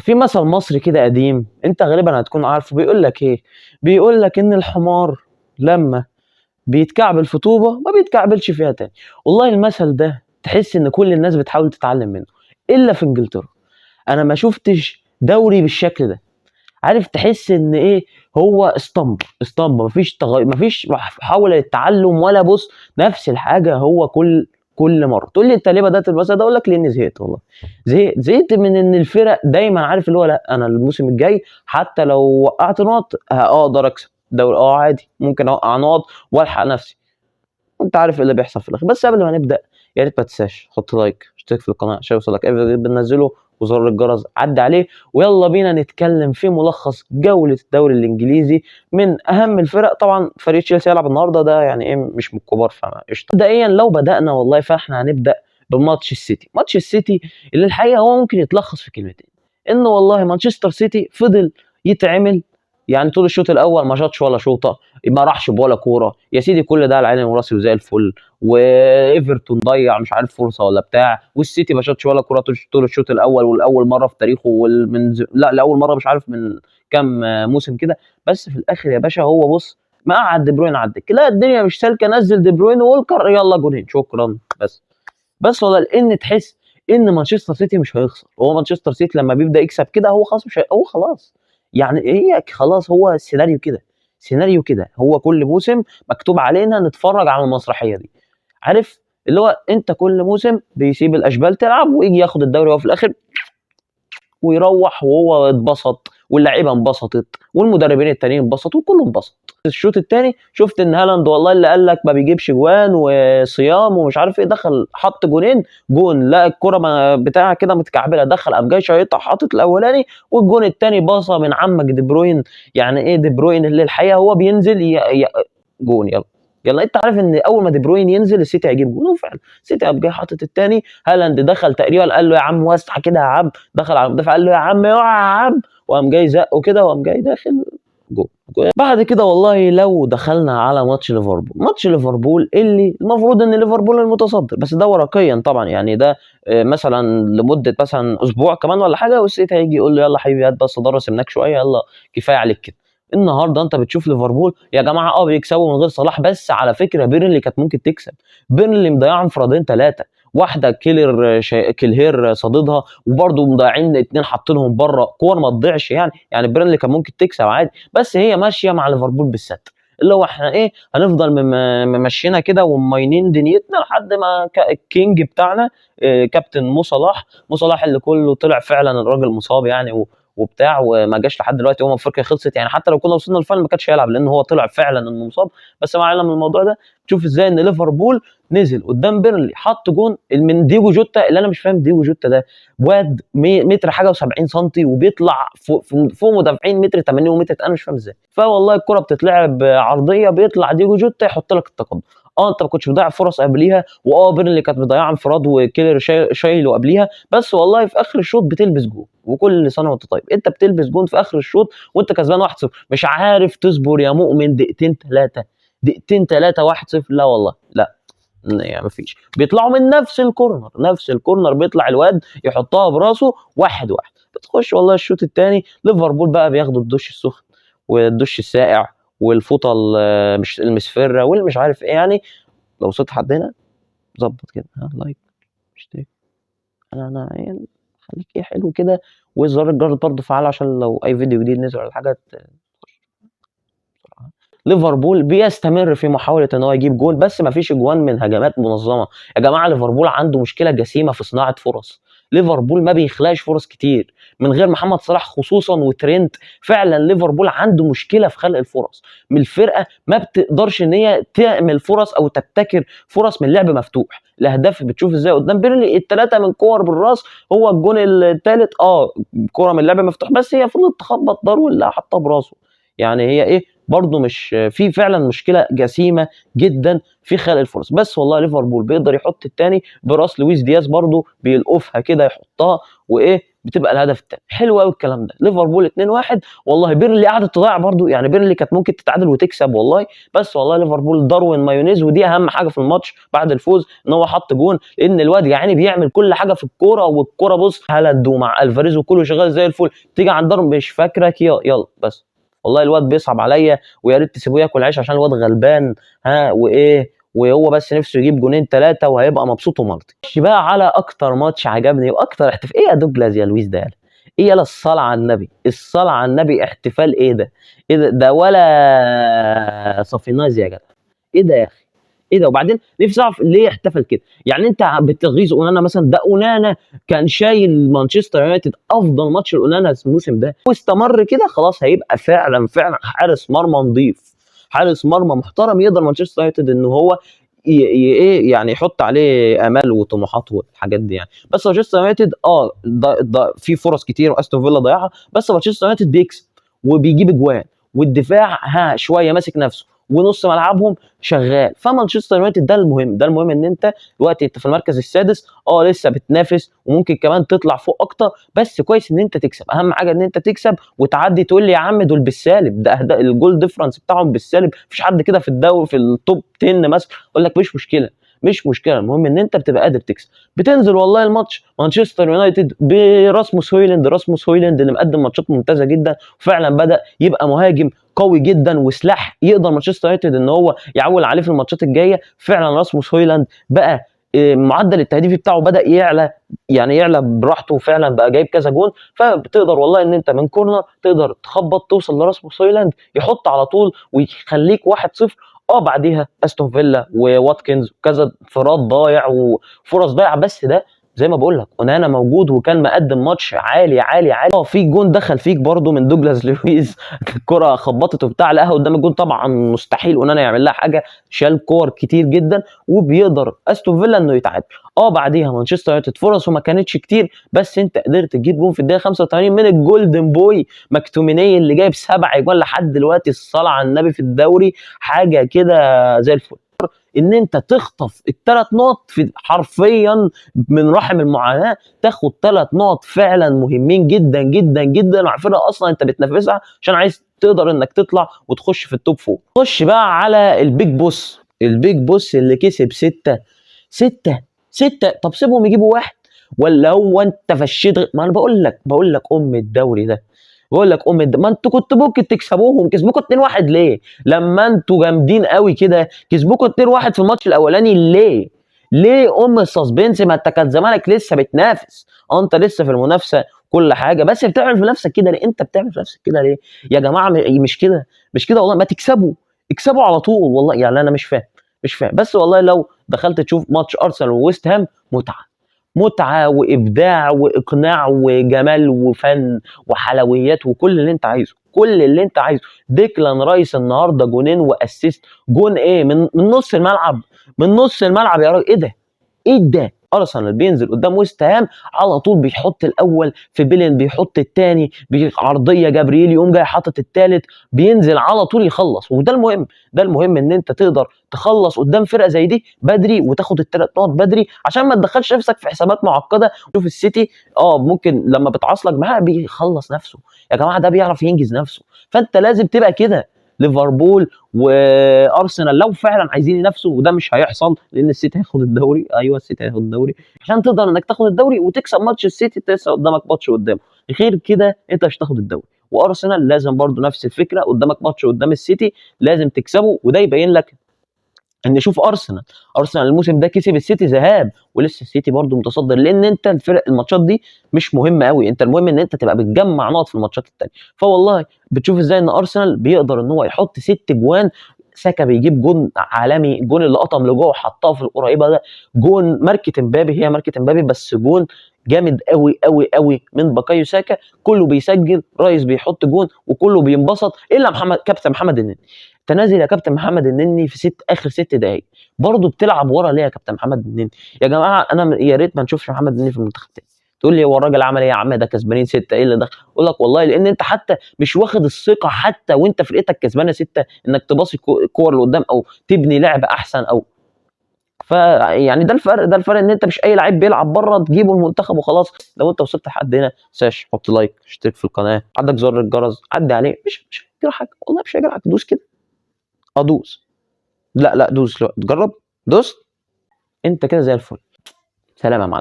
في مثل مصري كده قديم انت غالبا هتكون عارفه، بيقول لك ايه؟ بيقول لك ان الحمار لما بيتكعبل في طوبة ما بيتكعبلش فيها تاني. والله المثل ده تحس ان كل الناس بتحاول تتعلم منه الا في انجلترا. انا ما شفتش دوري بالشكل ده، عارف؟ تحس ان ايه، هو اسطمبة اسطمبة، مفيش تغير، مفيش محاولة للتعلم ولا بص، نفس الحاجة هو كل مرة. تقول لي انت ليه بدأت المثل ده؟ اقول لك لاني زهقت والله، زهقت من ان الفرق دايما عارف اللي هو لا انا الموسم الجاي حتى لو وقعت نقط هقدر اكسب دوري، عادي ممكن اوقع نقط والحق نفسي، وانت عارف ايه اللي بيحصل في الاخر. بس قبل ما نبدأ يا ريت ما تنساش حط like، اشترك في القناة عشان يوصلك اي فيديو بننزله، وزر الجرس عدي عليه. ويلا بينا نتكلم في ملخص جولة الدوري الإنجليزي من أهم الفرق. طبعا فريق تشيلسي يلعب النهارده، ده يعني إيه مش من الكبار، فقشطة. مبدئيا لو بدأنا والله فإحنا هنبدأ بماتش السيتي. ماتش السيتي اللي الحقيقة هو ممكن يتلخص في كلمتين، إنه والله مانشستر سيتي فضل يتعمل يعني طول الشوط الأول ما شاطش ولا شوطة، ما راحش بولا كورة يا سيدي، كل ده على عيني وراسي وزي الفل. وايفرتون ضيع مش عارف فرصة ولا بتاع، والسيتي ما شاطش ولا كورة طول الشوط الاول، والاول مرة في تاريخه لا لاول مرة مش عارف من كام موسم كده. بس في الاخر يا باشا هو بص ما قعد دي بروين على الدكة، لا الدنيا مش سالكة، نزل دي بروين وولكر يلا جونين شكرا. بس والله لان تحس ان مانشستر سيتي مش هيخسر. هو مانشستر سيتي لما بيبدا يكسب كده هو خلاص مش هو خلاص يعني هي خلاص، هو السيناريو كده، سيناريو كده، هو كل موسم مكتوب علينا نتفرج على المسرحية دي، عارف اللي هو انت كل موسم بيسيب الاشبال تلعب ويجي ياخد الدوري وهو في الاخر ويروح وهو اتبسط واللعيبة انبسطت والمدربين التانيين انبسطوا وكله انبسط. الشوط الثاني شفت ان هالاند والله اللي قال لك ما بيجيبش جوان وصيام ومش عارف ايه، دخل حط جونين، جون لا الكره ما بتاع كده متكعبله، دخل قام جاي شايطها حاطط الاولاني، والجون الثاني باصة من عمك دي بروين. يعني ايه دي بروين اللي الحقيقة هو بينزل جون يلا يلا، انت عارف ان اول ما دي بروين ينزل السيتي هيجيب جون، وفعلا السيتي قام جاي حاطط الثاني. هالاند دخل تقريبا قال له يا عم وسع كده يا عم، دخل على المدافع قال له يا عم يا عم، وقام جاي زقه كده وقام جاي داخل جون. بعد كده والله لو دخلنا على ماتش ليفربول، ماتش ليفربول اللي المفروض ان ليفربول المتصدر، بس ده ورقيا طبعا، يعني ده مثلا لمدة مثلا اسبوع كمان ولا حاجة، والسيتي هيجي يقول له يلا حبيبي هات بس صدارة سمناك شوية، يلا كفاية عليك كده. النهارده انت بتشوف ليفربول يا جماعة بيكسبوا من غير صلاح، بس على فكرة بيرنلي كانت ممكن تكسب، بيرنلي مضيعة انفرادين ثلاثة، واحدة كيلهير صاددها، وبرده مضيعين اتنين حاطينهم بره، كور ما تضيعش يعني بيرنلي كان ممكن تكسب عادي، بس هي ماشية مع ليفربول بالستر، اللي هو احنا ايه هنفضل ممشينا كده وماينين دنيتنا لحد ما ال king بتاعنا كابتن مو صلاح، مو صلاح اللي كله طلع فعلا الراجل مصاب يعني وبتاع وما جاش لحد دلوقتي، هو افريقيا خلصت يعني، حتى لو كنا وصلنا ال final ما كانش هيلعب لان هو طلع فعلا انه مصاب. بس ما علينا من الموضوع ده، تشوف ازاي ان ليفربول نزل قدام بيرنلي حط جون من ديجو جوتا، اللي انا مش فاهم ديجو جوتا ده واد متر حاجة و70 سم وبيطلع فوق مدافعين متر 80 ومتر، انا مش فاهم ازاي. فوالله الكره بتتلعب عرضية بيطلع ديجو جوتا يحط لك التقدم. انت ما كنتش بتضيع فرص قبليها، بيرنلي كانت مضيعة انفراد وكيلر شايله قبليها، بس والله في اخر الشوط بتلبس جون، وكل سنة وانت طيب، انت بتلبس جون في اخر الشوط وانت كسبان 1-0، مش عارف تصبر يا مؤمن دقيقتين ثلاثة، دقيقتين ثلاثة 1-0، لا والله لا يعني مفيش. بيطلعوا من نفس ال corner، نفس ال corner بيطلع الواد يحطها براسه 1-1. بتخش والله الشوط الثاني ليفربول بقى بياخدوا الدش السخن والدش الساقع والفوطه مش المسفره واللي مش عارف ايه يعني. لو وصلت حد هنا ظبط كده، ها like اشترك، انا يعني خليك ايه حلو كده، وزر الجرس برضه فعال عشان لو اي فيديو جديد نزل ولا حاجة تخش بسرعة. ليفربول بيستمر في محاولة ان هو يجيب جول، بس ما فيش اجوان من هجمات منظمة. يا جماعة ليفربول عنده مشكلة جسيمة في صناعة فرص، ليفربول ما بيخلقش فرص كتير من غير محمد صلاح خصوصا وترينت. فعلا ليفربول عنده مشكلة في خلق الفرص، من الفرقة ما بتقدرش ان هي تعمل فرص او تبتكر فرص من لعب مفتوح. الاهداف بتشوف ازاي قدام بيرنلي الثلاثة من كور بالراس، هو الجون الثالث كورة من لعب مفتوح، بس هي فضلت تخبط داروين اللي حطها براسه. يعني هي ايه برضه مش في فعلا مشكلة جسيمة جدا في خلق الفرص. بس والله ليفربول بيقدر يحط الثاني براس لويس دياز، برضه بيلقفها كده يحطها وايه بتبقى الهدف الثاني. حلو قوي الكلام ده. ليفربول 2-1. والله بيرنلي قعدت تضيع برضو، يعني بيرنلي كانت ممكن تتعادل وتكسب والله، بس والله ليفربول داروين مايونيز، ودي اهم حاجة في الماتش بعد الفوز ان هو حط جون، لان الواد يعني بيعمل كل حاجة في الكورة، والكوره بص هالاند ومع الفاريز وكله شغال زي الفل، تيجي عند داروين مش فاكرك يلا بس والله الواد بيصعب عليا، ويا ريت تسيبوه ياكل عيش عشان الواد غلبان، ها وايه، وهو بس نفسه يجيب جونين 3 وهيبقى مبسوط ومرضي. خش بقى على اكتر ماتش عجبني واكتر احتفال. ايه يا دوجلاس يا لويس ده؟ ايه يلا الصلاة على النبي، الصلاة على النبي، احتفال ايه ده؟ ايه ده؟ ده ولا صافيناز يا جدع، ايه ده يا اخي؟ ايه ده؟ وبعدين نفسي اعرف ليه احتفل كده. يعني انت بتغيظ اونانا مثلا، ده اونانا كان شايل مانشستر يونايتد، افضل ماتش لاونانا الموسم ده، واستمر كده خلاص هيبقى فعلا فعلا حارس مرمى نظيف، حارس مرمى محترم، يقدر مانشستر يونايتد ان هو ايه يعني يحط عليه امال وطموحات والحاجات دي يعني. بس مانشستر يونايتد ده في فرص كتير واستون فيلا ضيعها، بس مانشستر يونايتد بيكسب وبيجيب اجوان، والدفاع ها شوية ماسك نفسه، ونص ملعبهم شغال. فمانشستر يونايتد ده المهم، ده المهم ان انت دلوقتي انت في المركز السادس، لسه بتنافس وممكن كمان تطلع فوق اكتر، بس كويس ان انت تكسب. اهم حاجة ان انت تكسب وتعدي. تقول لي يا عم دول بالسالب، ده ال goal difference بتاعهم بالسالب، مفيش حد كده في الدوري في ال top 10 مثلا، اقول لك مش مشكلة، مش مشكلة، المهم ان انت بتبقى قادر تكسب. بتنزل والله الماتش مانشستر يونايتد براسموس هويلاند، راسموس هويلاند اللي مقدم ماتشات ممتازة جدا، وفعلا بدا يبقى مهاجم قوي جدا وسلاح يقدر مانشستر يونايتد ان هو يعول عليه في الماتشات الجاية. فعلا راسموس هويلاند بقى معدل التهديف بتاعه بدا يعلى، يعني يعلى براحته، وفعلا بقى جايب كذا جون. فبتقدر والله ان انت من corner تقدر تخبط توصل لراسموس هويلاند يحط على طول ويخليك 1-0. بعديها استون فيلا وواتكنز وكذا انفراد ضايع وفرص ضايعة، بس ده زي ما بقول لك اونانا موجود وكان مقدم ماتش عالي عالي عالي. في جون دخل فيك برده من دوجلاس لويز، الكره خبطت وبتاع لقاها قدام الجون، طبعا مستحيل اونانا يعمل لها حاجة، شال كور كتير جدا، وبيقدر استون فيلا انه يتعادل. بعديها مانشستر يونايتد فرصة ما كانتش كتير، بس انت قدرت تجيب جون في الدقيقة 85 من ال golden boy ماكتوميني اللي جايب 7 اجوان لحد دلوقتي، الصلاة على النبي في الدوري، حاجة كده زي الفل. ان انت تخطف الثلاث نقط في حرفيا من رحم المعاناة، تاخد 3 نقط فعلا مهمين جدا جدا جدا مع فرقه اصلا انت بتنافسها عشان عايز تقدر انك تطلع وتخش في ال top 4. خش بقى على ال big boss، ال big boss اللي كسب 6 6 6. طب سيبهم يجيبوا واحد، ولا هو انت فشيت ما انا بقول لك ام الدوري ده، بقول لك ام الدوري، ما انتوا كنتوا ممكن تكسبوهم، كسبوكوا 2-1 ليه؟ لما انتوا جامدين قوي كده كسبوكوا 2-1 في الماتش الاولاني ليه؟ ليه ام ال suspense؟ ما انت كان زمانك لسه بتنافس، انت لسه في المنافسة كل حاجة، بس بتعمل في نفسك كده ليه؟ انت بتعمل في نفسك كده ليه؟ يا جماعة مش كده، مش كده والله، ما تكسبوا، اكسبوا على طول والله. يعني انا مش فاهم، مش فاهم. بس والله لو دخلت تشوف ماتش ارسنال وويست هام، متعه، متعه وابداع واقناع وجمال وفن وحلويات وكل اللي انت عايزه، كل اللي انت عايزه. ديكلان رايس النهارده جونين و assist، جون ايه من نص الملعب، من نص الملعب يا راجل، ايه ده؟ ايه ده؟ ارسنال بينزل قدام ويست هام على طول بيحط الاول في بيلين، بيحط الثاني عرضية جابرييل يقوم جاي حاطط الثالث، بينزل على طول يخلص. وده المهم، ده المهم ان انت تقدر تخلص قدام فرقه زي دي بدري وتاخد الثلاث نقط بدري عشان ما تدخلش نفسك في حسابات معقدة. شوف السيتي ممكن لما بتعصلك معاه بيخلص نفسه يا جماعة، ده بيعرف ينجز نفسه، فانت لازم تبقى كده. ليفربول وارسنال لو فعلا عايزين ينافسوا، وده مش هيحصل لان السيتي هياخد الدوري، ايوه السيتي هياخد الدوري، عشان تقدر انك تاخد الدوري وتكسب ماتش السيتي لسه قدامك ماتش قدامه، غير كده انت مش هتاخد الدوري. وارسنال لازم برضو نفس الفكرة، قدامك ماتش قدام السيتي لازم تكسبه، وده يبين لك ان شوف ارسنال، ارسنال الموسم ده كسب السيتي ذهاب ولسه السيتي برضو متصدر، لان انت الفرق الماتشات دي مش مهمة قوي، انت المهم ان انت تبقى بتجمع نقط في الماتشات الثانية. فوالله بتشوف ازاي ان ارسنال بيقدر ان هو يحط 6 جوان، ساكا بيجيب جون عالمي، الجون اللي قطم لجوه وحطها في القريبة ده، جون ماركة امبابي، هي ماركة امبابي بس جون جامد قوي قوي قوي من باكايو ساكا، كله بيسجل، رايس بيحط جون وكله بينبسط الا محمد كابتن محمد النني. تنازل يا كابتن محمد النني في اخر 6 دقائق، برضه بتلعب ورا ليه يا كابتن محمد النني؟ يا جماعة انا يا ريت ما نشوفش محمد النني في المنتخب تاني. تقول لي هو الراجل عمل ايه يا عم، ده كسبانين 6، ايه اللي دخل؟ اقول لك والله لان انت حتى مش واخد الثقة حتى وانت فرقتك كسبانه 6 انك تباصي كور لقدام او تبني لعب احسن او. فيعني ده الفرق، ده الفرق ان انت مش اي لعيب بيلعب بره تجيبه المنتخب وخلاص. لو انت وصلت لحد هنا ساش، حط like، اشترك في القناة، عندك زر الجرس عدي عليه، مش هيجرحك والله، مش هيجرحك. دوس كده، ادوس، لا لا دوس، جرب، دوس انت كده زي الفل. سلام يا معلم.